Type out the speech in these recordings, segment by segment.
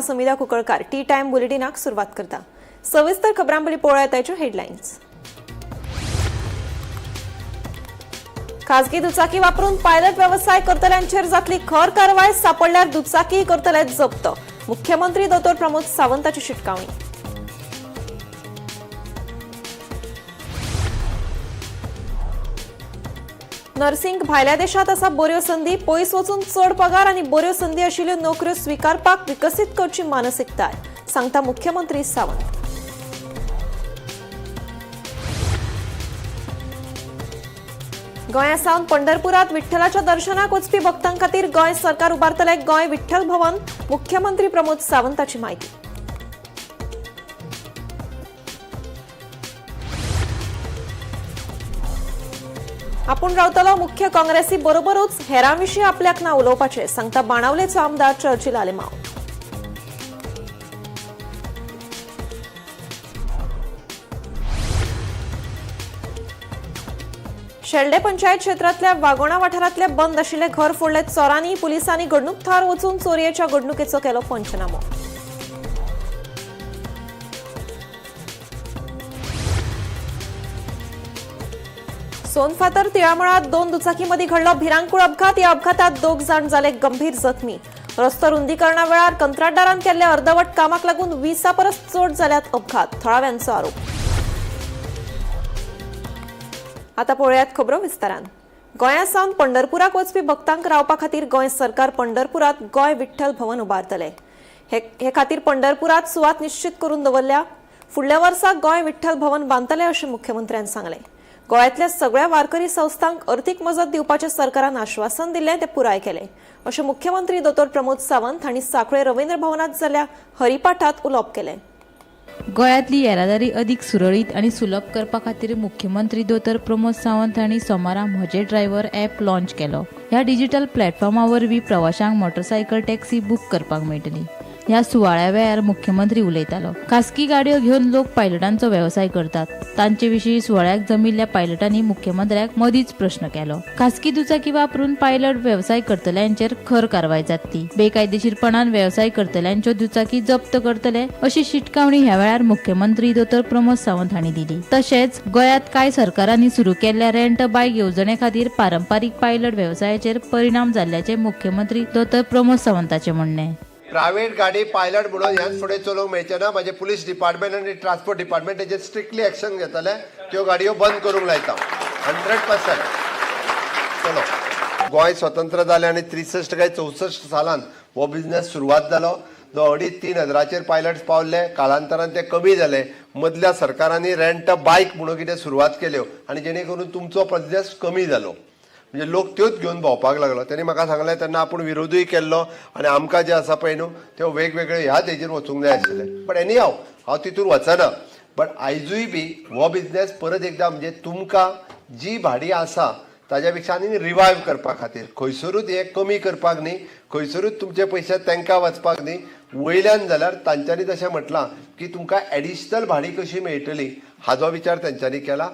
समिधा Kunkalkar T time बुलेटिनाक सुरवात करता. सविस्तर खबरां पयलीं पळोवया ताच्यो हेडलायन्स. खाजगी दुचाकी वापरून पायलट वेवसाय करतल्यांचेर जातली खर कारवाय, सापडल्यार दुचाकी करतले जप्त. मुख्यमंत्री दोतोर प्रमोद सावंताची शिटकावणी. नर्सिंग भायल्या देशात आसा बऱ्यो संदी, पयस वचून चड पगार आनी बऱ्यो संदी आशिल्ल्यो नोकऱ्यो स्विकारपाक विकसीत करची मानसिकताय, सांगता मुख्यमंत्री सावंत. गोंया सावन पंढरपुरात विठ्ठलाच्या दर्शनाक वचपी भक्तां खातीर गोंय सरकार उबारतले गोंय विठ्ठल भवन, मुख्यमंत्री प्रमोद सावंताची म्हायती. आपूण रावतलो मुख्य काँग्रेसी बरोबरूच, हेरां विशीं आपल्याक ना उलोवपाचें, सांगता बाणावलेचो आमदार चर्चिल आलेमाव. शेल्डे पंचायत क्षेत्रांतल्या वागोणा वाठारांतले बंद आशिल्ले घर फोडले चोरांनी. पुलिसांनी घडणूक थळार वचून चोरयेच्या घडणुकेचो केलो पंचनामो. सोनफातर तिळामळात दोन दुचाकीमध्ये घडलो भिरांकूळ अपघात. या अपघातात दोग जाण जाले गंभीर जखमी. रस्तो रुंदीकरणा वेळार कंत्राटदारान केल्ल्या अर्दवट कामाक लागून 20 परस चड जाल्यात अपघात, थळाव्यांचो आरोप. आता पळोवयात खबरो विस्तारान. गोंया सावन पंढरपुराक वचपी भक्तांक रावपा खातीर गोंय सरकार पंढरपुरात गोंय विठ्ठल भवन उबारतले. हे हे खातीर पंढरपुरात सुवात निश्चित करून दवरल्या. फुडल्या वर्सा गोंय विठ्ठल भवन बांदतले अशें मुख्यमंत्र्यान सांगलें. गोंयांतल्या सगळ्या वारकरी संस्थांक अर्थीक मजत दिवपाचें सरकारान आश्वासन दिल्लें तें पुराय केलें, अशें मुख्यमंत्री दोतोर प्रमोद सावंत हांणी सांखळे रवींद्र भवनात जाल्ल्या हरिपाठात उलोवप केलें. गोंयांतली येरादारी अदीक सुरळीत आनी सुलभ करपा खातीर मुख्यमंत्री दोतोर प्रमोद सावंत हांणी सोमारा म्हजे ड्रायव्हर ॲप लॉन्च केलो. ह्या डिजिटल प्लॅटफॉर्मा वरवीं प्रवाशांक मोटरसायकल टॅक्सी बूक करपाक मेळटली. ह्या सुवाळ्या वेळार मुख्यमंत्री उलयतालो. खासगी गाडयो घेवन लोक पायलटांचो वेवसाय करतात. तांचे विशीं सुवाळ्याक जमिल्ल्या पायलटांनी मुख्यमंत्र्याक मदींच प्रश्न केलो. खासगी दुचाकी वापरून पायलट वेवसाय करतल्यांचेर खर कारवाय जातली, बेकायदेशीरपणान वेवसाय करतल्यांच्यो दुचाकी जप्त करतले, अशी शिटकावणी ह्या वेळार मुख्यमंत्री दोतोर प्रमोद सावंत हांणी दिली. तशेंच गोंयांत कांय सरकारांनी सुरू केल्ल्या रेंट बायक येवजणे खातीर पारंपारीक पायलट वेवसायाचेर परिणाम जाल्ल्याचें मुख्यमंत्री दोतोर प्रमोद सावंताचें म्हणणें. प्रायव्हेट गाडी पायलट म्हणून ह्याच फुडें चलोवंक मेळचें ना. म्हाजे पुलीस डिपार्टमेंट आनी ट्रान्सपोर्ट डिपार्टमेंट तेजेर स्ट्रिक्टली एक्शन घेतले. त्यो गाडयो बंद करूंक लायता 100%. चलो, गोंय स्वतंत्र जालें आनी 63 काय 64 सालान हो बिझनेस सुरवात जालो, जो 2.5-3 हजाराचेर पायलट्स पावले. कालांतरान ते कमी जाले. मदल्या सरकारांनी रेंट बायक म्हणून कितें सुरवात केल्यो आनी जेणे करून तुमचो बिझनेस कमी जालो, म्हणजे लोक त्योच घेवन भोंवपाक लागलो. तेणी म्हाका सांगलें, तेन्ना आपूण विरोधूय केल्लो आनी आमकां जें आसा पळय न्हू, त्यो वेगवेगळे ह्याच हेजेर वचूंक जाय आशिल्लें. बट एनी हाव, हांव तितून वचना. बट आयजूय बी हो बिझनेस परत एकदां, म्हणजे तुमकां जी भाडी आसा ताज्या पेक्षा आनी रिवायव करपा खातीर, खंयसरूच हें कमी करपाक न्ही, खंयसरूच तुमचे पयशे तांकां वचपाक न्ही. वयल्यान जाल्यार तांच्यांनी तशें म्हटलां की तुमकां एडिशनल भाडी कशी मेळटली हाजो विचार तेंच्यांनी केला.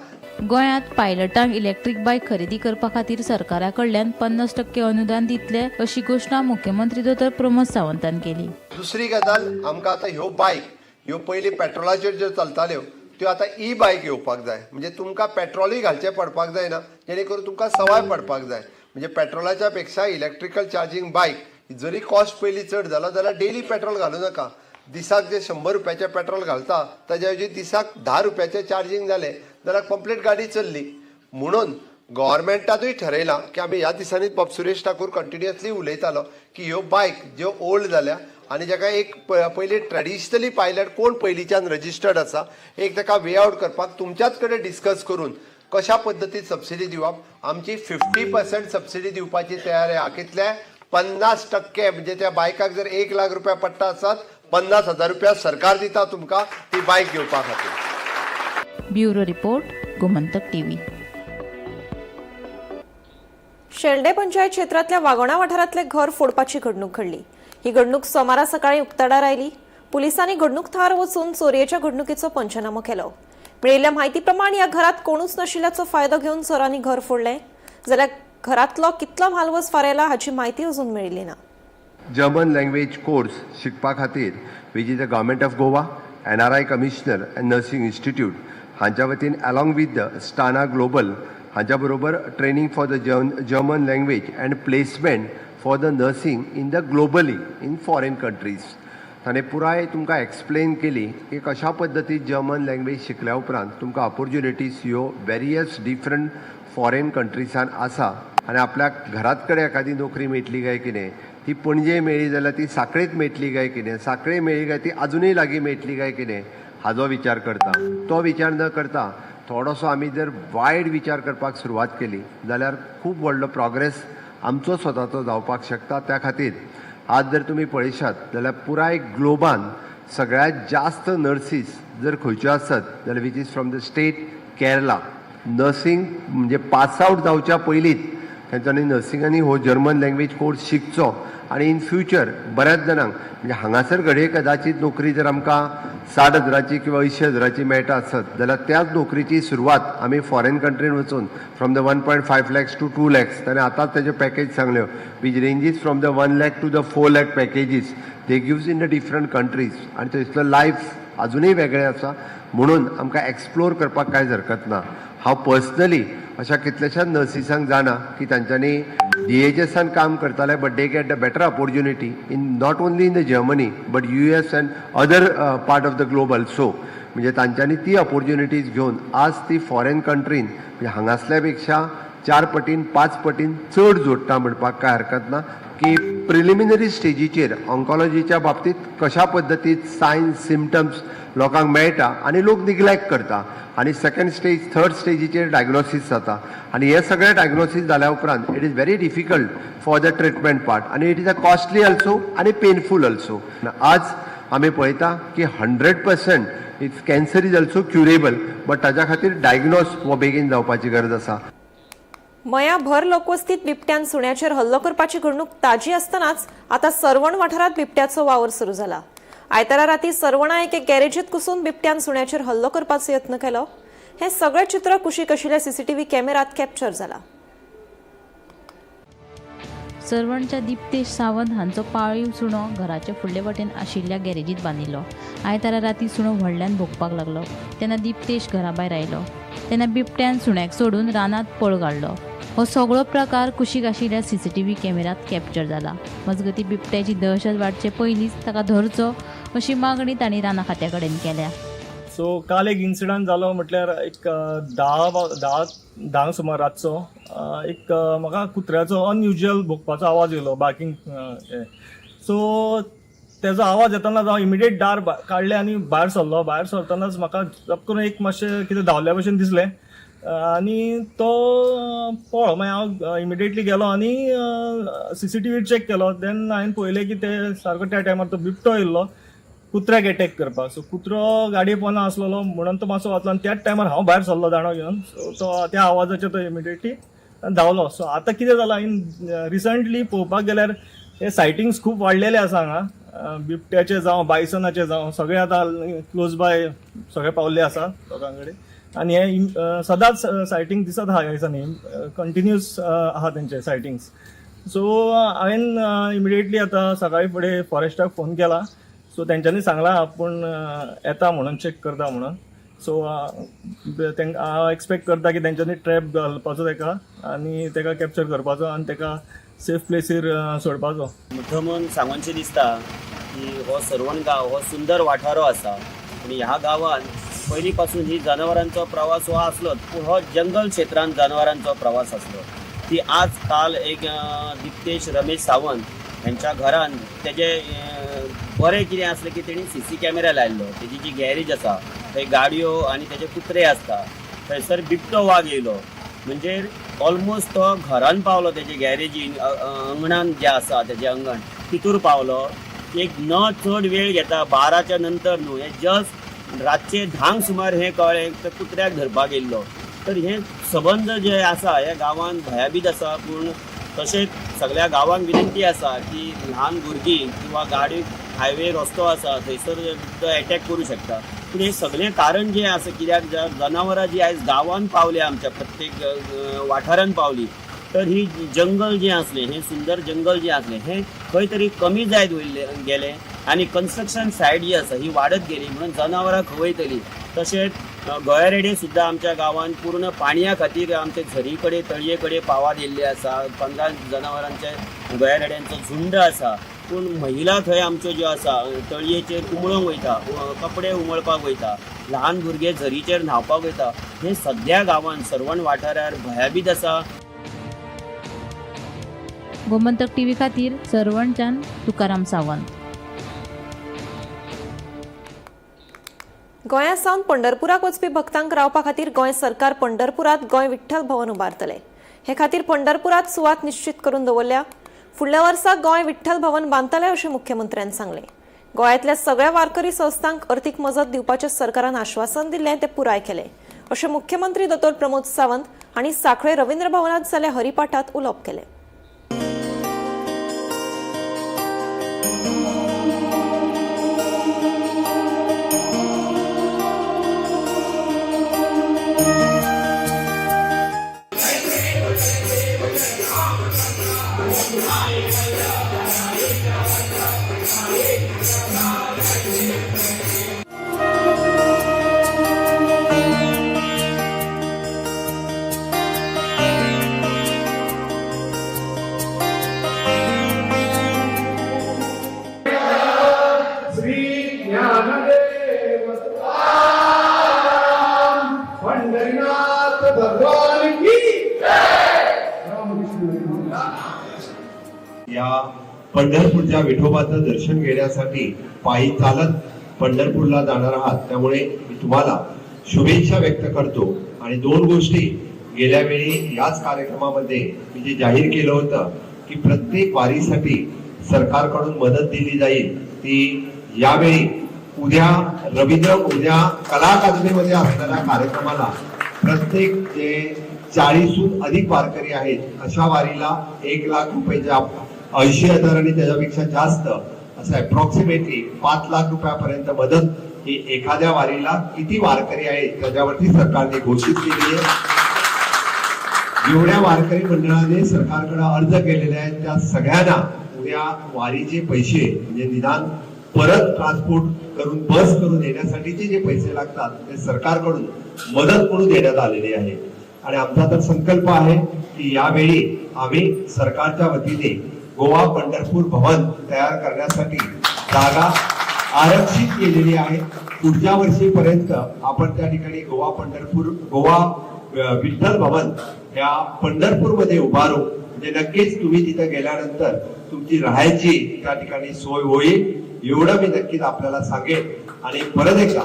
गोंयांत पायलटांक इलेक्ट्रीक बायक खरेदी करपा खातीर सरकारा कडल्यान 50% अनुदान दितले, अशी घोशणा मुख्यमंत्री दोतोर प्रमोद सावंतान केली. दुसरी गजाल, आमकां आतां ह्यो बायक ह्यो पयलीं पेट्रोलाचेर ज्यो चलताल्यो त्यो आतां ई बायक येवपाक जाय. म्हणजे तुमकां पेट्रोलूय घालचें पडपाक जायना, जेणे करून तुमकां सवाय पडपाक जाय. म्हणजे पेट्रोलाच्या पेक्षा इलेक्ट्रिकल चार्जींग बायक जरी कॉस्ट पयलीं चड जालो जाल्यार डेली पेट्रोल घालूं नाका. दिसाक जे 100 रुपयाचें पेट्रोल घालता ताज्या ऐवजी दिसाक 10 रुपयाचें चार्जींग जालें जाल्यार कंप्लीट गाडी चल्ली. म्हणून गव्हर्मेंटानूय ठरयलां की आमी ह्या दिसांनी, बाब सुरेश ठाकूर कंटिन्युअसली उलयतालो की ह्यो बायक ज्यो ओल्ड जाल्या आनी जाका एक पयलीं ट्रेडिशनली पायलट कोण पयलींच्यान रजिस्टर्ड आसा, एक ताका वे आवट करपाक तुमच्याच कडेन डिस्कस करून कशा पद्दतीन सबसिडी दिवप. आमची 50% सबसिडी दिवपाची तयारी आहा. कितले? 50%. म्हणजे त्या बायकाक जर 1 लाख रुपया पडटा आसत, 50,000 रुपया सरकार दिता तुमकां ती बायक घेवपा खातीर. Bureau report, Gomantak TV. Shelde panchayat क्षेत्रातल्या वागोणा वाठारातले घर फोडपाची घडणूक घडली. ही घडणूक सोमारा सकाळी उक्ताडार आयली. पुलिसांनी घडणूक थळार वचून चोरयेच्या घडणुकीचो पंचनामो केलो. मेळिल्ल्या म्हायती प्रमाण ह्या घरात कोणूच नाशिल्ल्याचो फायदो घेवन चोरांनी घर फोडलें. जाल्यार घरातलो कितलो म्हालवज फारायला हाची म्हायती अजून मेळिल्ली ना. German language course शिकपा खातीर, which is the Government of Goa, NRI Commissioner and Nursing Institute हांच्या वतीन along with the Stana Global हांच्या बरोबर training for the German language and placement for the nursing in the globally in foreign countries. ताणें पुराय तुमकां explain केली की कशा पद्दतीन जर्मन लँग्वेज शिकल्या उपरांत तुमकां ऑपॉर्च्युनिटीज ह्यो वेरियस डिफरंट फॉरेन कंट्रीसान आसा आनी आपल्याक घरात कडेन एखादी नोकरी मेळटली काय कितें, ती पणजे मेळ्ळी जाल्यार ती साखळेंत मेळटली काय कितें, साखळे मेळ्ळी काय ती अजुनूय लागीं मेळटली काय कितें हाजो विचार करता. तो विचार न करता थोडोसो आमी जर वायड विचार करपाक सुरवात केली जाल्यार खूब व्हडलो प्रोग्रेस आमचो स्वताचो जावपाक शकता. त्या खातीर आज जर तुमी पळयशात जाल्यार पुराय ग्लोबान सगळ्यांत जास्त नर्सीस जर खंयच्यो आसत जाल्यार which is from the state Kerala. Nursing म्हणजे पास आउट जावच्या पयलींच तेंच्यांनी नर्सिंगांनी हो जर्मन लँग्वेज कोर्स शिकचो आनी इन फ्युचर बऱ्याच जाणांक म्हणजे हांगासर घडये कदाचीत नोकरी जर आमकां 60 हजराची किंवा 80 हजराची मेळटा आसत जाल्यार त्याच नोकरीची सुरवात आमी फॉरेन कंट्रीन वचून from the 1.5 lakhs to 2 lakhs, ताणें आतांच तेज्यो package सांगल्यो, which ranges from the 1 lakh to the 4 lakh packages they gives in the different countries. आनी थंयसलो लायफ अजुनूय वेगळें आसा म्हणून आमकां एक्सप्लोर करपाक कांयच हरकत ना. हांव पर्सनली अशा कितल्याशाच नर्सिसांक जाणा की तांच्यांनी डीएचएसान काम करताले, but they get the better opportunity in not only in the Germany but US and other part of the globe also. म्हणजे तांच्यांनी ती ऑपॉर्च्युनिटीज घेवन आज ती फॉरेन कंट्रीन म्हणजे हांगासल्या पेक्षा चार पटीन, पांच पटीन चड जोडटा म्हणपाक कांय हरकत ना. की प्रिलिमिनरी स्टेजीचेर ऑन्कॉलॉजीच्या बाबतींत कशा पद्दतीन सायन्स सिमटम्स लोकांक मेळटा आनी लोक निग्लेक्ट करता आनी सेकंड स्टेज, थर्ड स्टेजीचेर डायग्नोसीस जाता आनी हे सगळे डायग्नोसीस जाल्या उपरांत it is very difficult for the treatment part आनी it is a costly also आनी पेनफूल ऑल्सो. आज आमी पळयता की 100% it's cancer is also curable, but ताच्या खातीर डायग्नोस हो बेगीन जावपाची गरज आसा. मया भर लोकवस्तीत बिबट्यान सुण्याचेर हल्लो करपाची घडणूक ताजी आसतनाच आता सर्वण वाठारात बिबट्याचो वावर सुरू जाला. आयतारा राती सर्वणा एके गॅरेजीत घुसून बिबट्यान सुण्याचेर हल्लो करपाचो यत्न केलो. हे सगळे चित्र कुशीक आशिल्ल्या सीसीटीव्ही कॅमेरात कॅप्चर जाला. सर्वणच्या दिप्तेश सावंत हांचो पाळीव सुणो घराचे फुडले वटेन आशिल्ल्या गॅरेजीत बांदिल्लो. आयतारा राती सुणो व्हडल्यान भोंकपाक लागलो तेन्ना दिप्तेश घरा भायर आयलो तेन्ना बिबट्यान सुण्याक सोडून रानांत पळ काडलो. हो सगळो प्रकार कुशीक आशिल्ल्या सीसीटीव्ही कॅमेऱ्यात कॅप्चर जाला. मजगतीं, बिबट्याची दहशत वाडचे पयलींच ताका धरचो अशी मागणी तांणी राना खात्या कडेन केल्या. सो काल एक इन्सिडंट जालो म्हटल्यार एक 10, 10, 10 सुमार रातचो एक म्हाका कुत्र्याचो अनयुज्युअल भोंकपाचो आवाज येयलो, बार्किंग. सो तेजो आवाज येताना हांव इमिडिएट दार काडलें आनी भायर सरलो. भायर सरतनाच म्हाका जप करून एक मातशें कितें धांवल्या भशेन दिसलें आनी तो पळ्ळो. मागीर हांव इमिडिएटली गेलो आनी सीसीटीव्ही चॅक केलो. देन हांवें पळयलें की ते सारको त्या टायमार तो बिबटो येयल्लो कुत्र्याक एटॅक करपाक. सो कुत्रो गाडये पोंदा आसलेलो म्हणून तो मातसो वाचलो आनी त्याच टायमार हांव भायर सरलो दांडो घेवन. सो तो त्या आवाजाचेर तो इमिडिएटली धांवलो. सो आतां कितें जालां, इन रिसंटली पळोवपाक गेल्यार हे सायटिंग्स खूब वाडलेले आसा हांगा. बिबट्याचे जावं, बायसनाचे जावं, सगळे आतां क्लोज बाय सगळे पावल्ले आसा लोकां कडेन आनी हे सदांच सायटींग दिसत आहा ह्या दिसांनी, कंटिन्युअस आहा तेंचे सायटिंग्स. सो हांवें इमिडिएटली आतां सकाळी फुडें फॉरेस्टाक फोन केला. सो तेंच्यांनी सांगलां आपूण येता म्हणून, चॅक करता म्हणून. सो तांकां हांव एक्सपेक्ट करता की तेंच्यांनी ट्रॅप घालपाचो तेका आनी तेका कॅप्चर करपाचो आनी तेका सेफ प्लेसीर सोडपाचो. मुद्दमून सांगोनशें दिसता की हो सर्वण गांव हो सुंदर वाठारो आसा आनी ह्या गांवांत पयलीं पासून ही जनावरांचो प्रवास हो आसलोच, पूण हो जंगल क्षेत्रांत जनावरांचो प्रवास आसलो. ती आज काल एक दिप्तेश रमेश सावंत हेंच्या घरान तेजे बरें कितें आसलें की तेणी सीसी कॅमेरा लायल्लो. तेजी जी गॅरेज आसा थंय गाडयो आनी तेजे कुत्रे आसता, थंयसर बिबटो वाग येयलो. म्हणजे ऑलमोस्ट तो घरान पावलो, तेजे गॅरेजीन अंगणान जें आसा तेजें अंगण तितूर पावलो. एक न चड वेळ घेता 12च्या नंतर न्हू, हें जस्ट रातचे 10क सुमार हें कळ्ळें, त्या कुत्र्याक धरपाक येयल्लो. तर हें सबंद जे आसा ह्या गांवांत भयाभीत आसा. पूण तशेंच सगळ्या गांवांक विनंती आसा की ल्हान भुरगीं किंवा गाडी, हायवे रस्तो आसा थंयसर तो एटॅक करूं शकता. पूण हें सगळें कारण जें आसा कित्याक, जनावरां जी आयज गांवांत पावल्या, आमच्या प्रत्येक वाठारांत पावली. तर ही जंगल जें आसलें, हें सुंदर जंगल जें आसलें हें खंय तरी कमी जायत वयल्लें गेलें आनी कन्स्ट्रक्शन सायट जी आसा ही वाडत गेली म्हणून जनावरां खंय वयतलीं. तशेंच गोंयारेडे सुद्दां आमच्या गांवांत पूर्ण पाणया खातीर आमच्या झरी कडेन तळये कडेन पावार येयल्ले आसा. 15 जनावरांचे गोंयारेड्यांचो झुंड आसा, पूण महिला थंय आमच्यो ज्यो आसा तळयेचेर उमळूंक वयता, कपडे उमळपाक वयता, ल्हान भुरगे झरीचेर न्हांवपाक वयता. हें सद्या गांवांत सर्वण वाठारार भयाभीत आसा. गोमंतक टीव्ही खातीर सर्वणच्यान तुकाराम सावंत. गोंया सावन पंढरपुराक वचपी भक्तांक रावपा खातीर गोंय सरकार पंढरपुरात गोंय विठ्ठल भवन उबारतले. हे खातीर पंढरपुरात सुवात निश्चित करून दवरल्या. फुडल्या वर्सा गोंय विठ्ठल भवन बांदतले अशें मुख्यमंत्र्यान सांगलें. गोंयांतल्या सगळ्या वारकरी संस्थांक अर्थीक मजत दिवपाचें सरकारान आश्वासन दिल्लें तें पुराय केलें अशें मुख्यमंत्री दोतोर प्रमोद सावंत हांणी सांखळे रवींद्र भवनांत जाल्ल्या हरिपाठांत उलोवप केलें. श्री ज्ञानदेव पंढरीनाथ भगवान की या पंढरपूरच्या विठोबाचं दर्शन घेण्यासाठी पायी चालत पंढरपूरला जाणार आहात, त्यामुळे मी तुम्हाला शुभेच्छा व्यक्त करतो. आणि दोन गोष्टी गेल्या वेळी याच कार्यक्रमामध्ये मी जे जाहीर केलं होतं की प्रत्येक वारीसाठी सरकारकडून मदत दिली जाईल, ती यावेळी उद्या रवींद्र उद्या कला अकादमीमध्ये असणाऱ्या कार्यक्रमाला प्रत्येक जे 40हून अधिक वारकरी आहेत अशा वारीला 1 लाख रुपयाच्या 80,000 आणि त्याच्यापेक्षा जास्त असं अप्रॉक्सिमेटली 5 लाख रुपयापर्यंत मदत ही एखाद्या वारीला किती वारकरी आहेत त्याच्यावरती सरकारने घोषित केली आहे. जेवढ्या वारकरी मंडळाने सरकारकडे अर्ज केलेले आहेत त्या सगळ्यांना उद्या वारीचे पैसे म्हणजे निदान परत ट्रान्सपोर्ट करून बस करून येण्यासाठीचे जे पैसे लागतात ते सरकारकडून मदत म्हणून देण्यात आलेली आहे. आणि आमचा तर संकल्प आहे की यावेळी आम्ही सरकारच्या वतीने गोवा पंढरपूर भवन तयार करण्यासाठी जागा आरक्षित केलेली आहे. पुढच्या वर्षीपर्यंत आपण त्या ठिकाणी गोवा पंढरपूर गोवा विठ्ठल भवन या पंढरपूरमध्ये उभारू, म्हणजे नक्कीच तुम्ही तिथं गेल्यानंतर तुमची राहायची त्या ठिकाणी सोय होईल, एवढं मी नक्कीच आपल्याला सांगेन. आणि परत एकदा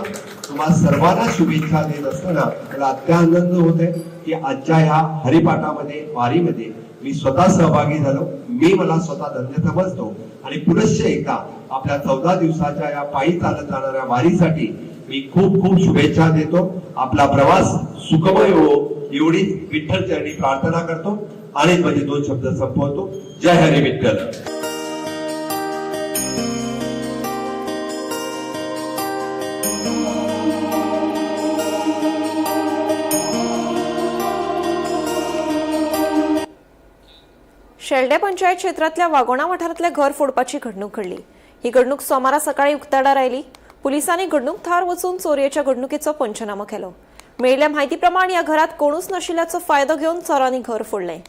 तुम्हा सर्वांना शुभेच्छा देत असताना मला अत्यानंद होत आहे की आजच्या ह्या हरिपाठामध्ये वारीमध्ये मी स्वतः सहभागी झालो. मी मला स्वतः धन्य समजतो. आणि पुनश्च एकदा आपल्या 14 दिवसाच्या या पायी चालत जाणाऱ्या वारीसाठी मी खूप खूप शुभेच्छा देतो. आपला प्रवास सुखमय हो एवढीच विठ्ठल चरणी प्रार्थना करतो आणि माझे 2 शब्द संपवतो. जय हरी विठ्ठल. शेल्डे पंचायत क्षेत्रातल्या वागोणा वाठारांतल्या घर फोडपाची घडणूक घडली. ही घडणूक सोमारा सकाळी उक्ताडार आयली. पुलिसांनी घडणूक थळार वचून चोरयेच्या घडणुकीचो पंचनामो केलो. मेळिल्ल्या म्हायती प्रमाण ह्या घरात कोणूच नाशिल्ल्याचो फायदो घेवन चोरांनी घर फोडलें.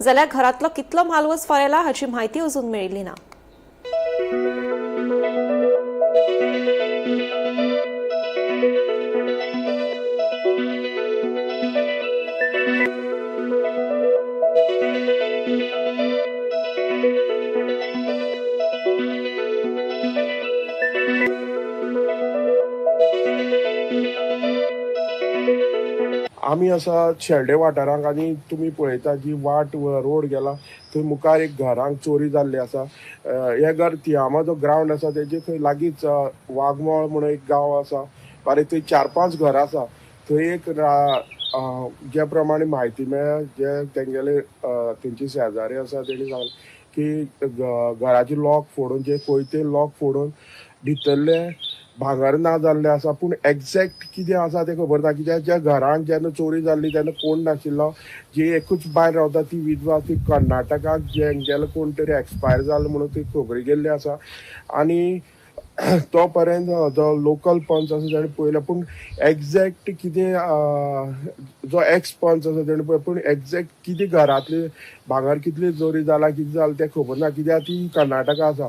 जाल्यार घरांतलो कितलो म्हालवज फारायला हाची म्हायती अजून मेळिल्ली ना. आमी आसा शेल्डे वाठारांक आनी तुमी पळयता जी वाट रोड गेला थंय मुखार एक घरांक चोरी जाल्ली आसा. हे घर तियामाचो ग्रावंड आसा तेजे थंय लागींच वागमोळ म्हणून एक गांव आसा, बारीक थंय 4-5 घरां आसा. थंय एक जे प्रमाणे म्हायती मेळ्ळ्या, जे तेंगेले तेंचे शेजारी आसा तेणी सांगलें की घराचे लॉक फोडून जे कोयते लॉक फोडून भितरले भांगर ना जाल्लें आसा, पूण एग्जॅक्ट कितें आसा तें खबर ना. कित्याक ज्या घरांत जेन्ना चोरी जाल्ली तेन्ना कोण नाशिल्लो, जी एकूच बायल रावता ती विधवा, ती कर्नाटकाक जेंगेलो कोण तरी एक्सपायर जालो म्हणून ती खबरी गेल्ली आसा. आनी तो पर्यंत जो लोकल पंच आसा तेणें पळयलो, पूण एग्जॅक्ट कितें जो एक्स पंच आसा तेणें पळयलें, पूण एग्जॅक्ट कितें घरांतले भांगर कितली चोरी जाला कितें जालें तें खबर ना, कित्याक ती कर्नाटका आसा.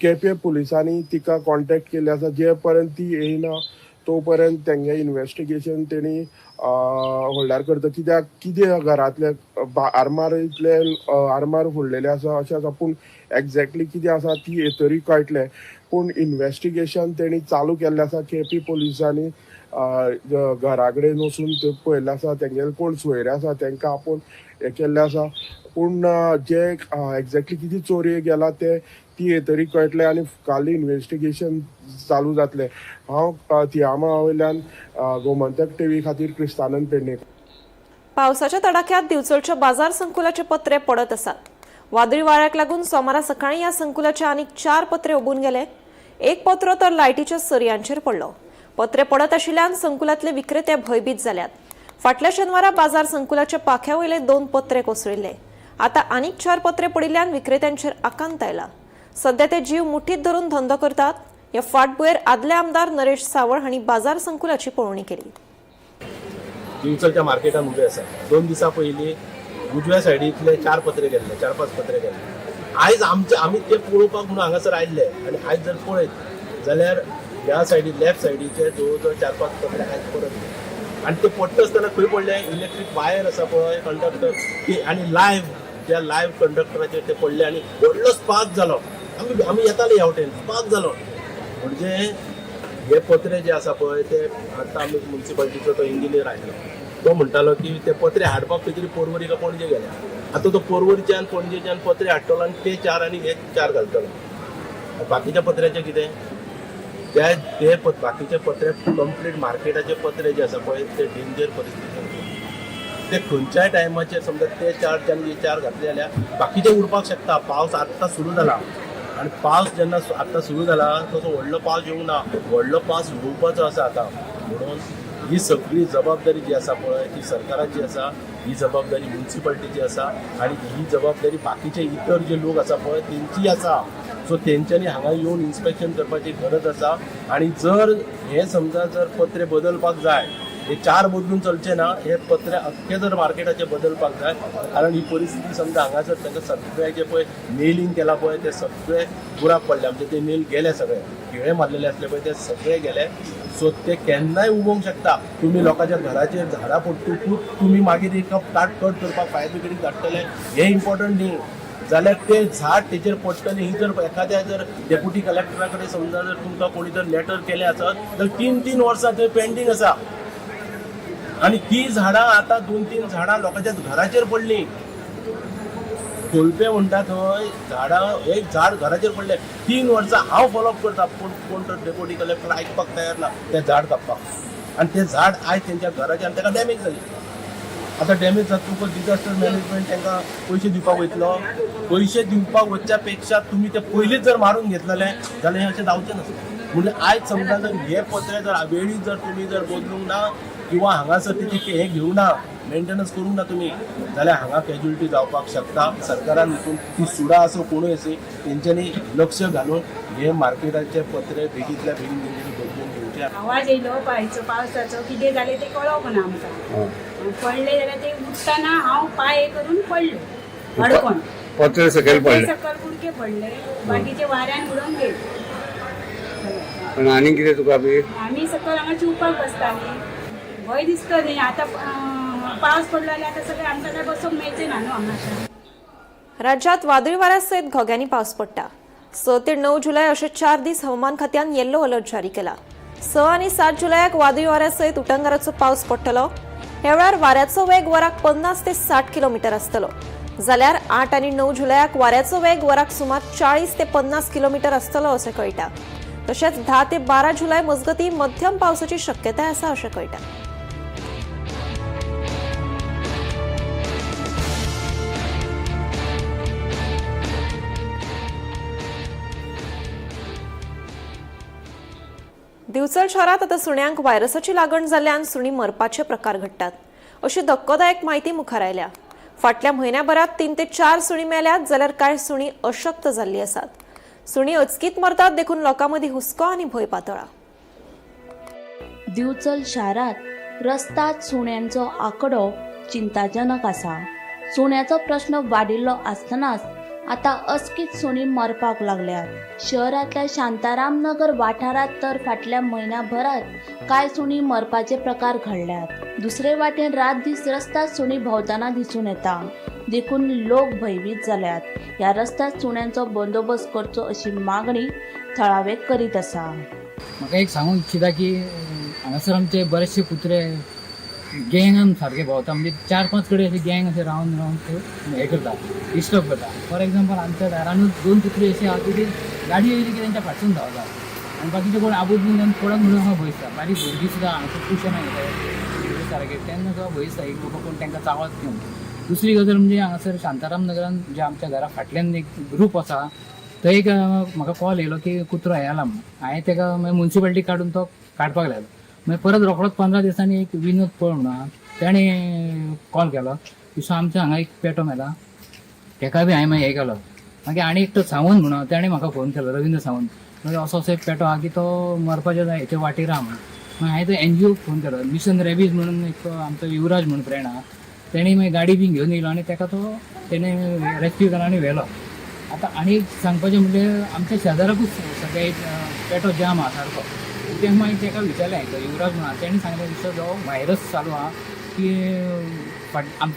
केपें पुलिसांनी तिका कॉन्टेक्ट केल्ले आसा, जे पर्यंत ती येयना तो पर्यंत तेंगे इन्वेस्टिगेशन तेणी होल्डार करता. कित्याक कितें घरांतले आरमार इतले आरमार फोडलेले आसा अशें आसा, पूण एग्जॅक्टली कितें आसा ती येतरी कळटलें. पूण इन्वेस्टिगेशन तेणी चालू केल्लें आसा. केपी पुलिसांनी घरा कडेन वचून ते पळयल्लें आसा, तेंगेले कोण सोयरे आसा तेंकां आपोवन हें केल्लें आसा. पूण जे एग्जॅक्टली कितें चोरयेक गेला ते ती येतरी कळटलें आनी काल इन्वेस्टिगेशन चालू जातलें. हांव तियामा वयल्यान गोमंतक टीव्ही खातीर क्रिस्तानंद पेडणेकर. पावसाच्या तडाख्यात दिवचलच्या बाजार संकुलाचे पत्रे पडत आसात. वादळी वाऱ्याक लागून सोमारा सकाळी ह्या संकुलाचे आनीक 4 पत्रे उबून गेले. एक पत्रो तर लायटीच्या सरयांचेर पडलो. पत्रे पडत आशिल्ल्यान संकुलातले विक्रेते भयभीत जाल्यात. फाटल्या शेनवारा बाजार संकुलाच्या पाख्या वयले 2 पत्रे कोसळिल्ले. आता आनीक 4 पत्रे पडिल्ल्यान विक्रेत्यांचेर आकांत आयला. सध्या ते जीव मुठीत धरून धंदो करतात. ह्या फाटभुंयेर आदले आमदार नरेश सावळ हांणी बाजार संकुलाची पळोवणी केली. दिवचलच्या मार्केटान उबे आसा. 2 दिसां पयलीं उजव्या सायडींतले 4 पत्रे गेल्ले, 4-5 पत्रे गेल्ले. आयज आमचे आमी ते पळोवपाक म्हणून हांगासर आयिल्ले आनी आयज जर पळयत जाल्यार ह्या सायडी लेफ्ट सायडीचे जवळ जवळ 4-5 पत्रे आयज परत गेले. आनी ते पडटा आसतना खंय पडले, इलेक्ट्रीक वायर आसा पळय कंडक्टर ती आनी लायव्ह त्या लायव्ह कंडक्टराचेर ते पडले आनी व्हडलो स्पार्क जालो. आमी आमी येताले ह्या वटेन, स्पार्क जालो. म्हणजे हे पत्रे जे आसा पळय ते आतां आमी मुन्सिपालिटीचो तो इंजिनियर आयलो, तो म्हणटालो की ते पत्रे हाडपाक खंय तरी पोरवरी काय पणजे गेले. आतां तो पोरवरीच्यान पणजेच्यान पत्रे हाडटलो आनी ते 4 आनी हे 4 घालतलो. बाकीच्या पत्र्याचें कितें, त्या ते बाकीचे पत्रे कंप्लीट मार्केटाचे पत्रे जे आसा पळय ते डेंजर परिस्थिती. ते खंयच्याय टायमाचेर समजा ते 4 आनी हे 4 घातले जाल्यार बाकीचे उरपाक शकता. पावस आत्तां सुरू जाला आनी पावस जेन्ना आत्तां सुरू जाला तसो व्हडलो पावस येवंक ना, व्हडलो पावस येवपाचो आसा आतां. म्हणून ही सगळी जबाबदारी जी आसा पळय ती सरकाराची आसा, ही जबाबदारी मुन्सिपालिटीची आसा आनी ही जबाबदारी बाकीचे इतर जे लोक आसा पळय तेंची आसा. सो तेंच्यांनी हांगा येवन इन्स्पेक्शन करपाची गरज आसा. आनी जर हे समजा जर पत्रे बदलपाक जाय, हे 4 बदलून चलचे ना, हे पत्रे अख्खे जर मार्केटाचे बदलपाक जाय. कारण ही परिस्थिती समजा हांगासर तांकां सगळे जे पळय नेलिंग केला पळय ते सगळे बुराक पडले आमचे, ते नेल गेले सगळे, खिळे मारलेले आसले पळय ते सगळे गेले. सो ते केन्नाय उबोवंक शकता. तुमी लोकांच्या घराचेर झाडां पडटकूच तुमी मागीर एक काट कट करपाक फायर ब्रिगेडीक धाडटले हें इम्पॉर्टंट न्ही, जाल्यार ते झाड तेचेर पडटलें. ही जर एखाद्या जर डेप्युटी कलेक्टरा कडेन समजा जर तुमकां कोणी जर लेटर केलें आसत तर 3-3 वर्सां थंय पेंडींग आसा आनी ती झाडां आतां 2-3 झाडां लोकांच्या घराचेर पडलीं. खोलपे म्हणटा थंय झाडां, एक झाड घराचेर पडलें. 3 वर्सां हांव फॉलोअप करता, पूण कोण तो डेप्युटी कलेक्टर आयकपाक तयार ना तें झाड कापपाक. आनी तें झाड आयज तेंच्या घराचेर आनी ताका डॅमेज जाली. आतां डॅमेज जातकूच डिजास्टर मॅनेजमेंट तांकां पयशे दिवपाक वयतलो. पयशे दिवपाक वचच्या पेक्षा तुमी ते पयलींच जर मारून घेतलेले जाल्यार हें अशें जावचें नासलें. म्हणजे आयज समजा जर हे पत्रे जर वेळी जर तुमी जर बदलूंक ना किंवा हांगासर तेची हें घेवंक ना, मेंटेनन्स करूंक ना तुमी, जाल्यार हांगा कॅज्युलिटी जावपाक शकता. सरकारान हितून ती सुडा आसूं कोणूय आसूं तेंच्यांनी लक्ष घालून हे मार्केटाचे पत्रे बेगींतल्या बेगीन तेंच्यांनी बदलून घेवचे. आवाज येयलो पायचो पावसाचो, कितें जालें तें कळोंक ना आमकां. पडले जाल्यार ते उठ्ठना हांव पांय करून पडले अडकोन, पत्रे सकयल पडले, सकयल कुडके पडले, बाकीचे वाऱ्यान उडोवन गेले. पण आनी कितें तुका बी? आमी सकयल हांगा चिवपाक बसतालीं, भंय दिसता न्ही. आतां पावस पडलो जाल्यार आतां सगळें आमकां काय बसूंक मेळचें ना न्हू हांगा. राज्यात वादळी वाऱ्यासयत घोग्यांनी पावस पडटा. 6 ते 9 जुलय अशे 4 दीस हवामान खात्यान येल्लो अलर्ट जारी केला. 6 आनी 7 जुलयाक वादळी वाऱ्यासयत उटंगाराचो पावस पडटलो. ह्या वेळार वाऱ्याचो वेग वराक 50 ते 60 किलोमिटर आसतलो. जाल्यार 8 आनी 9 जुलयाक वाऱ्याचो वेग वराक सुमार 40 ते 50 किलोमिटर आसतलो अशें कळटा. तशेंच 10 ते 12 जुलय मजगतीं मध्यम पावसाची शक्यताय आसा अशें कळटा. दिवचल शहरात आता सुण्यांक व्हायरसाची लागण जाल्ल्यान सुणी मरपाचे प्रकार घडटात अशी धक्कोदायक म्हायती मुखार आयल्या. फाटल्या म्हयन्याभरात 3 ते 4 सुणी मेल्यात जाल्यार कांय सुणी अशक्त जाल्ली आसात. सुणी अचकीत मरतात देखून लोकां मदीं हुस्को आनी भंय पातळा. दिवचल शारांत रस्ताद सुण्यांचो आंकडो चिंताजनक आसा. सुण्याचो प्रश्न वाडिल्लो आसतनाच आतां अचकीत सुणी मरपाक लागल्यात. शहरांतल्या शांताराम नगर वाठारांत तर फाटल्या म्हयन्याभरांत कांय सुणी मरपाचे प्रकार घडल्यात. दुसरे वाटेन रात दीस रस्ताद सुणी भोंवतना दिसून येता, देखून लोक भयभीत जाल्यात. ह्या रस्ताद सुण्यांचो बंदोबस्त करचो अशी मागणी थळावे करीत आसा. म्हाका एक सांगूंक इच्छिता की हांगासर आमचे बरेचशे कुत्रे गँगान सारके भोंवता, म्हणजे 4-5 कडेन अशे गँग अशे रावन रावन ते हे करता, डिस्टर्ब करता. फॉर एक्झाम्पल आमच्या दारानूच 2 कुत्री अशी आहा की ती गाडी येयली की तेंच्या फाटसून धांवता आनी बाकीचे कोण आबूज बीन कोणाक म्हणून हांगा भंय दिसता. बारीक भुरगीं सुद्दां हांगासर ट्युशनाक येता सारके, तेन्ना सुद्दां भंय दिसता एक बाबा कोण तांकां चावत न्हू. दुसरी गजाल म्हणजे हांगासर शांताराम नगरान जे आमच्या घरा फाटल्यान एक ग्रूप आसा, थंय एक म्हाका कॉल येयलो की कुत्रो हे आला म्हणून. हांवें ताका मागीर मुन्सिपालिटी काडून तो काडपाक लायलो. मागीर परत रोखडोच 15 दिसांनी एक विनोद पळ म्हणून तेणें कॉल केलो की सो आमच्या हांगा एक पेटो मेला, तेका बी हांवें मागीर हें केलो. मागीर आनी एकटो सावंत म्हणून तेणें म्हाका फोन केलो, रविंद्र सावंत, मागीर असो असो एक पेटो आहा की तो मरपाच्या हेच्या वाटेर आहा म्हणून. मागीर हांवें तो एनजीओक फोन केलो, मिशन रेबीज म्हणून एक आमचो युवराज म्हणून फ्रेंड आहा, तेणें मागीर गाडी बी घेवन येयलो आनी तेका तो तेणें रेस्क्यू केलो आनी व्हेलो. आतां आनी एक सांगपाचें म्हणजे आमच्या शेजाराकूच सगळे एक पेटो जाम आहा सारको, तें मागीर तेका विचारलें हांवें, युवराज म्हणून, तेणें सांगलें विश्व जो व्हायरस चालू आहा की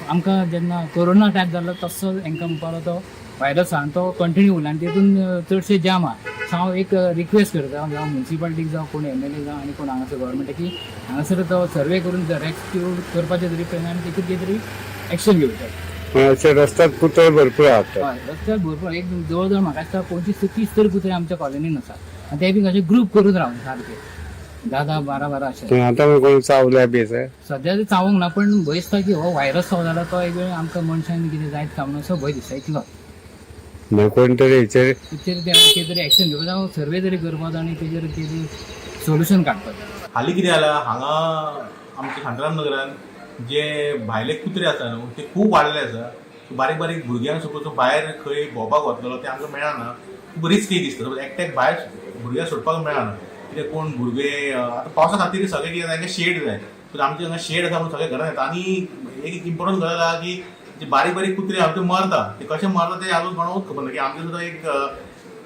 आमकां जेन्ना कोरोना टायप जाल्लो तसो हेंकां म्हणपाक तो व्हायरस आहा आनी तो कंटिन्यू उरला आनी तितून चडशे जाम आहा. सो हांव एक रिक्वेस्ट करता जावं मुन्सिपालिटीक जावं कोण एमएलए जावं आनी कोण हांगासर गव्हर्मेंट की हांगासर तो सर्वे करून रेस्क्यू करपाचें तरी प्रयत्न आनी तेतून कितें तरी एक्शन घेवचें. अशे रस्त्यात कुत्रे भरपूर आहात. हय, रस्त्यार भरपूर, एक जवळ जवळ म्हाका दिसता 25 ते 30 तरी कुत्रे आमच्या कॉलनीन आसा आनी ते बी अशे ग्रूप करून रावन सारके 10-10, 12-12 अशे. आतां कोण चावल्या बी आसा? सद्या ते चावूंक ना, पण भंय दिसता की हो व्हायरस जो जाला तो एक वेळ आमकां मनशान कितें जायत काय म्हणून असो भंय दिसता इतलो. कोण तरी हेचेर तेचेर ते कितें तरी एक्शन घेवपाक जावं सर्वे तरी करपाक आनी तेजेर कितें सोल्युशन काडपाक. हालीं कितें जालां हांगा आमच्या शांताराम नगरान जे भायले कुत्रे आसा न्हू ते खूब वाडले आसा. बारीक बारीक भुरग्यांक सपोज भायर खंय भोंवपाक वतलो ते आमकां मेळना, खूब रिस्की दिसता. सपोज एकट्याक भायर भुरग्यांक सोडपाक मेळना, कित्याक कोण भुरगे आतां पावसा खातीर सगळें कितें तांकां शेड जाय, सो आमच्या हांगा शेड आसा म्हणून सगळे घरान येता. आनी एक इम्पोर्टंट गजाल आहा की जे बारीक बारीक कुत्रे आहा ते मरता, ते कशे मरता ते अजून कोणाकूच खबर ना. की आमचे सुद्दां एक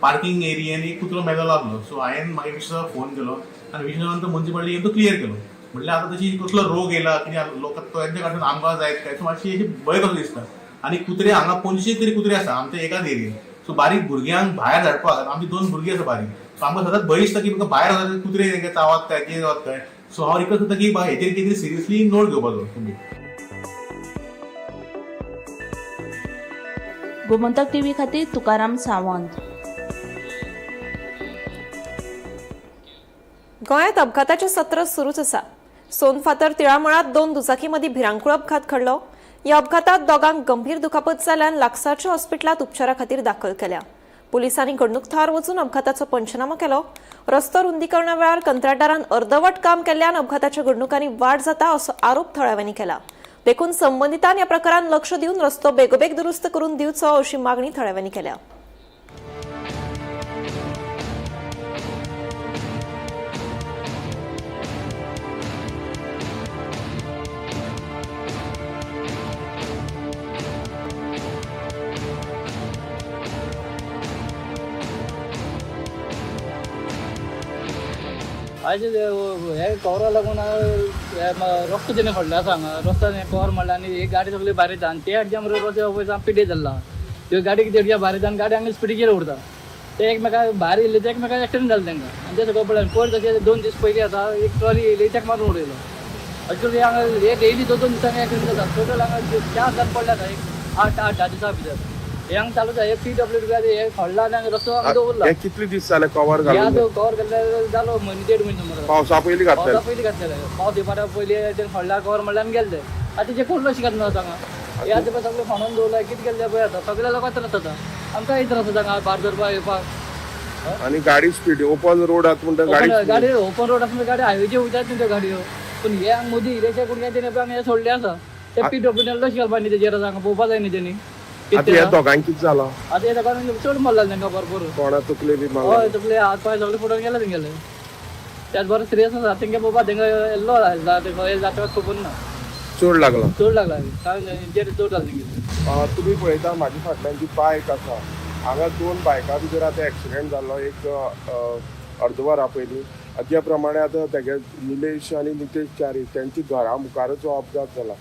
पार्किंग एरियेन एक कुत्रो मेलो लागलो, सो हांवें मागीर विश्वासाक फोन केलो आनी विश्वासान तो मुन्सिपालिटी येवन तो क्लियर केलो. म्हणल्यार आतां तशी कसलो रोग येयला कितें लोक तांच्या कडसून आमकां जायत काय, सो मातशी अशी भंय कसो दिसता. आनी कुत्रे हांगा 25 तरी कुत्रे आसा आमच्या एकाच एरियेन, सो बारीक भुरग्यांक भायर धाडपाक, आमची 2 भुरगीं आसा बारीक, सो आमकां सदांच भंय दिसता की भायर वचत कुत्रे तांकां चावत काय कितें जावत काय. सो हांव रिक्वेस्ट करता की हेचेर कितें सिरियसली नोट घेवपाचो तुमी. गोमंतक टीव्ही खातीर तुकाराम सावंत. गोंयांत अपघाताचें सत्र सुरूच आसा. सोनफातर तिळामळात 2 दुचाकी मदीं भिरांकूळ अपघात घडलो. ह्या अपघातात दोगांक गंभीर दुखापत जाल्ल्यान लागसारच्या हॉस्पिटलांत उपचारा खातीर दाखल केल्या. पुलिसांनी घडणूक थळार वचून अपघाताचो पंचनामो केलो. रस्तो रुंदीकरणा वेळार कंत्राटदारान अर्दवट काम केल्ल्यान अपघाताच्या घडणुकांनी वाड जाता असो आरोप थळाव्यांनी केला. देखून संबंदितान ह्या प्रकारान लक्ष दिवन रस्तो बेगोबेग दुरुस्त करून दिवचो अशी मागणी थळाव्यांनी केल्या. आयज हे कवरा लागून रस्तो तेणे फोडले आसा हांगा, रस्तो कवर मारला आनी एक गाडी सगळी भायर येता आनी ते हाडच्या बरोबर रस्तो पिडे जाल्ला, त्यो गाडी कितें हाडच्या भायर येता आनी गाडी हांगा स्पिडीचेर उरता, ते एकमेका भायर येयल्ले ते एकमेका एक्सिडंट जाले तांकां आनी ते सगळें पडलें. पयर तशें 2 दीस पयलीं आसा एक ट्रॉली येयली ताका मारून उडयलो. अशें करून हांगा एक येयली 2-2 दिसांनी एक्सिडंट जाता. टोटल हांगा 4 जाण पडले आसा एक 8-8-10 दिसां भितर. हे हांगा चालूच आसा, हे पीडब्ल्यू डी हे फोडला आनी रस्तो हांगा दवरला. हे कितले दीस जाले कवर घालून? कवर घातल्यार जालो म्हयनो 1.5 म्हयनो सुमार. पावसा पयलीं घातलेले? पावसा पयलीं घातलेले, पावस येवपा पयलीं तेणें फोडला कवर मारला आनी गेले. आतां तेजें कोण लक्ष घालना हांगा, हे आतां पळय सगळें फोंडून दवरला, कितें केल्लें पळय आतां सगळ्या लोकांक त्रास जाता, आमकांय त्रास जाता हांगा भायर सरपाक येवपाक. आनी गाडी स्पीड ओपन रोड आसा म्हणटा गाडी गाडी ओपन रोड आसा गाडी हायवेचे वयतात न्ही त्यो गाडयो, पूण हे हांगा मदीं इलेशे करून तेणी हांगा हे सोडले आसा, ते पी डब्ल्यू लक्ष घालपा न्ही तेजेर, हांगा पळोवपा जाय न्ही तेणी. आतां ह्या दोगांक कितें जालां? आतां हे दोगांक चड मारला तांकां भरपूर. कोणा तकले बी मारला? हय, तकले हात पांय सगळे फुटून गेले तेंगेले. त्याच बरो सिरियस आसा, तेंगे पळोवपा तेंका येल्लो जाता जाता खबर ना. चड लागला? चड लागला, हेंचेर चड लागला तेंगेले. तुमी पळयता म्हाज्या फाटल्यान जी बायक आसा, हांगा दोन बायकां भितर आतां एक्सिडेंट जाल्लो एक अर्द वरा पयलीं. ज्या प्रमाणे आतां तेगे निलेश आनी नितेश च्यारी तेंच्या घरा मुखारच हो अपघात जाला.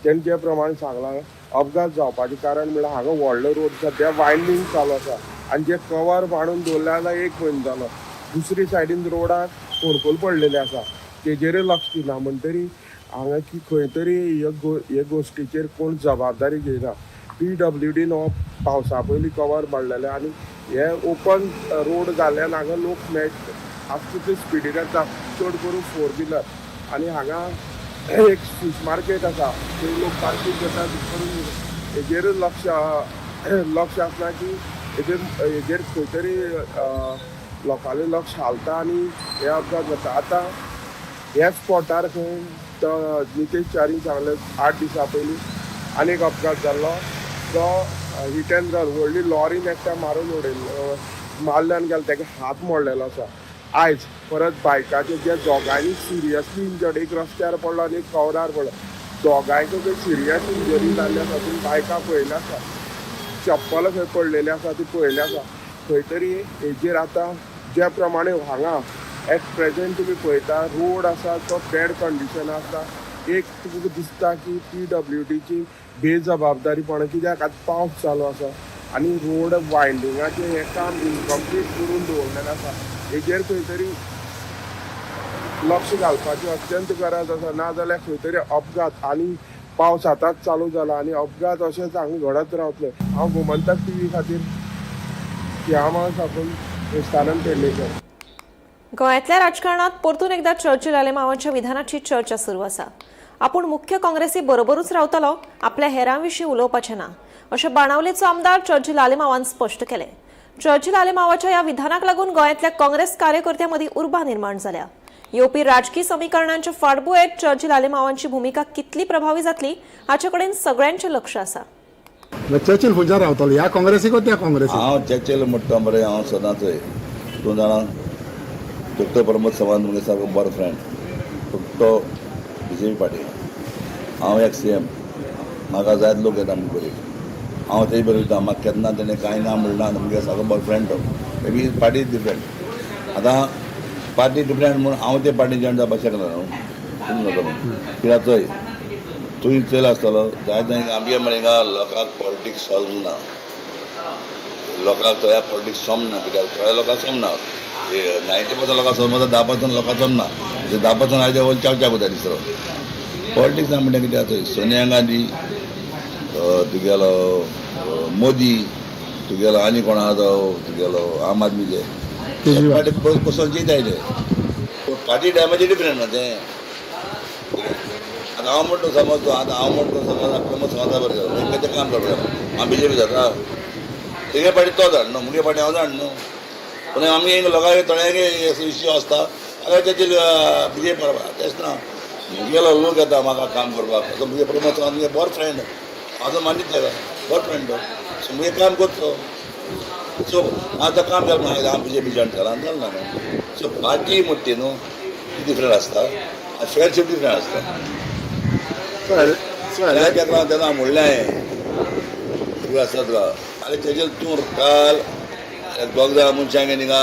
तेणें ज्या प्रमाणे सांगलां अपघात जावपाचें कारण म्हणल्यार हांगा व्हडलो रोड सद्या वायंडींग चालू आसा आनी जे कवर बांदून दवरले जाल्यार एक म्हयनो जालो, दुसरी सायडीन रोडाक फोडकोल पडलेले आसा, तेजेरय लक्ष दिना. म्हणटरी हांगा की खंय तरी हे गोश्टीचेर कोण जबाबदारी घेयना. PWDन हो पावसा पयलीं कवर मारलेलें आनी हे ओपन रोड जाल्ल्यान हांगा लोक मेळटा आसता ते स्पिडीन येता, चड करून फोर व्हिलर. आनी हांगा एक फीश मार्केट आसा, थंय लोक पार्कींग करता करून हेजेरूय लक्ष लक्ष आसना की हेजेर खंय तरी लोकांलें लक्ष हालता आनी हे अपघात जाता. आतां ह्या स्पॉटार खंय नितेश च्यारीन सांगलें 8 दिसां पयलीं आनी एक अपघात जाल्लो, तो हिट एंड रन व्हडली लॉरीन एकट्या मारून उडयल्लो, मारल्यान गेलो, तेका हात मोडलेलो आसा. आयज परत बायकाचेर जे दोगांयनी सिरियसली इंजर्ड, एक रस्त्यार पडलो आनी एक कवरार पडलो, दोगांयकूय सिरियस इंजरी जाल्ली आसा. तुमी बायकां पळयल्ली आसा, चप्पल खंय पडलेली आसा ती पळयली आसा. खंय तरी हेजेर आतां ज्या प्रमाणे हांगा एट प्रेजेंट तुमी पळयता रोड आसा तो बॅड कंडिशन आसा. एक तुमकां दिसता की PWDची बेजबाबदारीपणां, कित्याक आतां पावस चालू आसा आनी रोड वायंडिंगाचें हें काम इनकम्प्लीट करून दवरलेलें आसा. हेजेर खंय तरी लक्ष घालपाची अत्यंत गरज आसा, नाजाल्यार खंय तरी अपघात आनी पावस आतांच चालू जाला आनी अपघात अशेंच हांगा घडत रावतले. हांव गोमंतक टीव्ही खातीर तियामा साकून स्थानन पेडणेकर. गोंयांतल्या राजकारणात परतून एकदा चर्चिल आलेमावाच्या विधानाची चर्चा सुरू आसा. आपूण मुख्य काँग्रेसी बरोबरूच रावतलो, आपल्या हेरां विशीं उलोवपाचें ना, अशें बाणावलेचो आमदार चर्चिल आलेमावान स्पश्ट केलें. चर्चिल आलेमावाच्या ह्या विधानाक लागून गोंयांतल्या काँग्रेस कार्यकर्त्यां मदीं उर्बा निर्माण जाल्या. येवपी राजकी समीकरणांचे फाटभुंयेर चर्चिल आलेमावांची भुमिका कितली प्रभावी जातली हाचे कडेन सगळ्यांचें लक्ष आसा. चर्चिल खंयच्यान रावतलो, ह्या काँग्रेसीक त्या काँग्रेसीक? हांव चर्चिल म्हणटा मरे, हांव सदांच तूं जाणा डॉक्टर प्रमोद सावंत मुगे सारको बरो फ्रेंड, पूण तो बीजेपी पार्टी, हांव एक CM, म्हाका जायत लोक येता मुगे बरें, हांव तेजे बरोबर वयता, म्हाका केन्ना तेणें कांय ना म्हणना, मुगे सारको बरो फ्रेंड तो. May be party different, आतां पार्टी डिफरंट म्हणून हांव ते पार्टी जॉयन जावपाक शकना न्हू, तुमी जाता कित्याक चोय तुवें चोयला आसतलो जायते आमगे मरे हिंगा लोकांक पॉलिटिक्स सॉल्व ना, लोकांक थोड्या पॉलिटिक्स समना, कित्याक थोड्या लोकांक समना, 90% लोकांक समजता, 10% लोकांक समना, 10% आयज वयर चाव चाव करता दुसरो. पॉलिटिक्स ना म्हणटा कितें आतां सोनिया गांधी, तुगेलो मोदी, तुगेलो आनी कोण आहा तो तुगेलो आम आदमीचे पार्टी बसून जीत आयले, पूण पार्टी टायमाचेर डिफरंट ना तें. आतां हांव म्हणटा समज तूं, आतां हांव म्हणटा समज प्रमोद सावंता बरें जाता, तें काम करता, हांव बीजेपी जाता, तेगे पार्टी तो जाण न्हू, मुगे पार्टी हांव जाण न्हू, पूण आमगे लोकांक थोड्यांक इश्यू आसता, आतां तेजे बीजेपी बरोबर तेंच ना. मुगेलो लोक येता म्हाका काम करपाक, आतां मुगे प्रमोद सावंत मुगे बरो फ्रेंड, हांव मानीत ताका बरो फ्रेंड तो, सो मुगे काम करचो, सो आतां काम केलें मागीर हांव बीजेपी जॉयन केलां जालें ना न्हू. सो पार्टी म्हणटा ती न्हू ती डिफरंट आसता, फ्रेंडशीप डिफरंट आसता. तेन्ना तेन्ना हांव म्हणलें हांवें तुका आसता तुका आरे तेजेर तूं काल दोग जाणां मनशांक हिंगा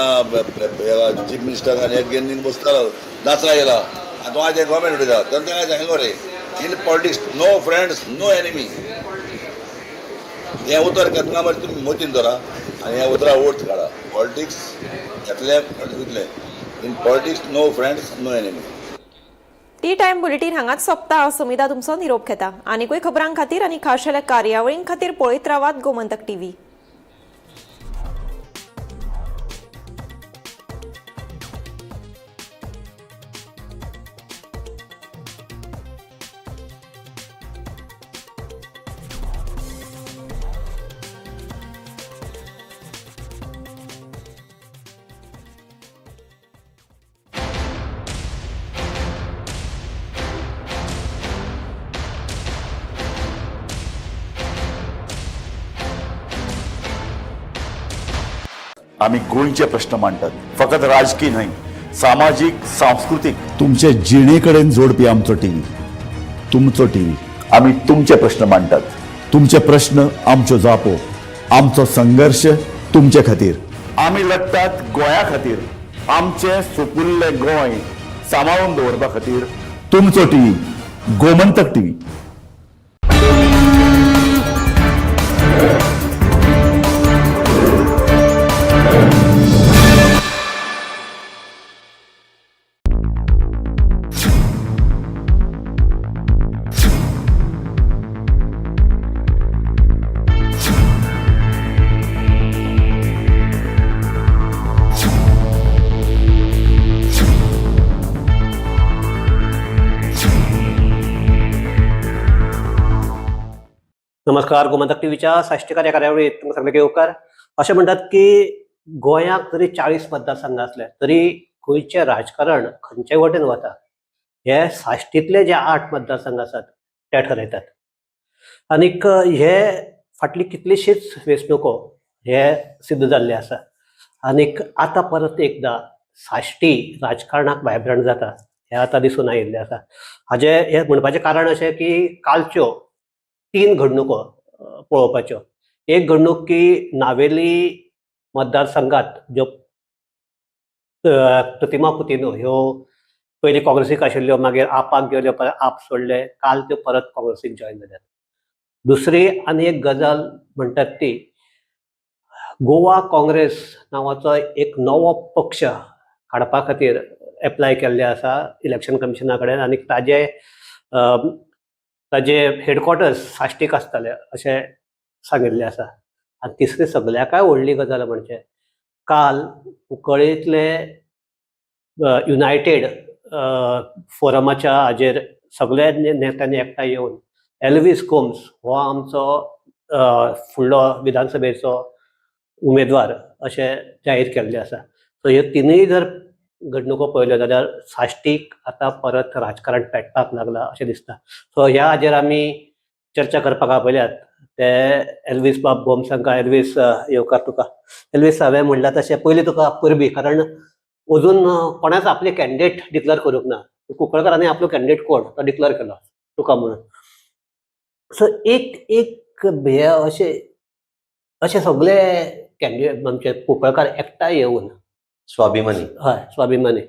चीफ मिनिस्टर आनी एक घेवन हिंगा बसतालो, नाचरा येयला आनी तूं आयज गव्हर्मेंट उलयता, तेन्ना ताका सांगलें मरे in politics no friends no enemy, हें उतर केन्ना मरे तुमी मतीन धरा आनी ह्या उतरा अर्थ काडा, पॉलिटिक्स येतलें वयतलें, in politics no friends no enemy. Tea time bulletin हांगाच सोंपता. समिता तुमचो निरोप घेता. आनीकूय खबरां खातीर आनी खाशेल्या कार्यावळीं खातीर पळयत रावात गोमंतक टीव्ही. आमी गोंयचे प्रश्न मांडटात, फकत राजकीय न्हय, सामाजीक, सांस्कृतीक, तुमचे जिणे कडेन जोडपी आमचो टीव्ही, तुमचो टीव्ही. आमी तुमचे प्रश्न मांडटात, तुमचे प्रश्न आमच्यो जापो, आमचो संघर्श तुमचे खातीर. आमी लढटात गोंया खातीर, आमचें सुपुल्लें गोंय सांबाळून दवरपा खातीर. तुमचो टीव्ही, गोमंतक टीव्ही. नमस्कार, गोमंतक टीव्हीच्या साश्टीकार ह्या कार्यावळीत तुमकां सगळ्यांक येवकार. अशें म्हणटात की गोंयाक जरी 40 मतदारसंघ आसले तरी गोंयचें राजकारण खंयचे वटेन वता हे साश्टींतले जे 8 मतदारसंघ आसात ते ठरयतात. आनीक हे फाटली कितलीशीच वेंचणुको हे सिद्ध जाल्ले आसा. आनीक आतां परत एकदां साश्टी राजकारणाक वायब्रंट जाता हें आतां दिसून आयिल्लें आसा. हाजें हें म्हणपाचें कारण अशें की कालच्यो 3 घडणुको पळोवपाच्यो. एक घडणूक की नावेली मतदारसंघात ज्यो प्रतिमा कुतिन्हो ह्यो पयलीं काँग्रेसीक आशिल्ल्यो, मागीर आपाक गेल्यो, परत आप सोडले, काल त्यो परत काँग्रेसीक जॉयन जाल्यात. दुसरी आनी एक गजाल म्हणटात ती गोवा काँग्रेस नांवाचो एक नवो पक्ष हाडपा खातीर एप्लाय केल्लें आसा इलेक्शन कमिशना कडेन आनी ताजे ताजे हेडक्वॉर्टर्स साश्टीक आसतले अशें सांगिल्लें आसा. आनी तिसरी सगल्याकय व्हडली गजाल म्हणजे काल कुंकळींतले युनायटेड फोरमाच्या हाजेर सगल्या नेत्यांनी एकठांय येवन एल्वीस गोम्स हो आमचो फुडलो विधानसभेचो उमेदवार अशें जाहीर केल्लें आसा. सो ह्यो तिनूय जर घडणुको पळयल्यो जाल्यार साश्टीक आतां परत राजकारण पेटपाक लागलां अशें दिसता. सो ह्या हाजेर आमी चर्चा करपाक आपयल्यात ते एल्वीस बाब गोम्स हांकां. एल्वीस, येवकार तुका. एल्वीस, हांवें म्हणलां तशें पयलीं तुका परबीं, कारण अजून कोणाच आपले कॅन्डिडेट डिक्लेर करूंक ना. कुंकळकारांनी आपलो कॅन्डिडेट कोण तो डिक्लेर केलो तुका म्हणून. सो एक एक हे अशे अशे सगळे कॅन्डिडेट आमचे कुंकळकार एकठांय येवन स्वाभिमानी, हय, स्वाभिमानी.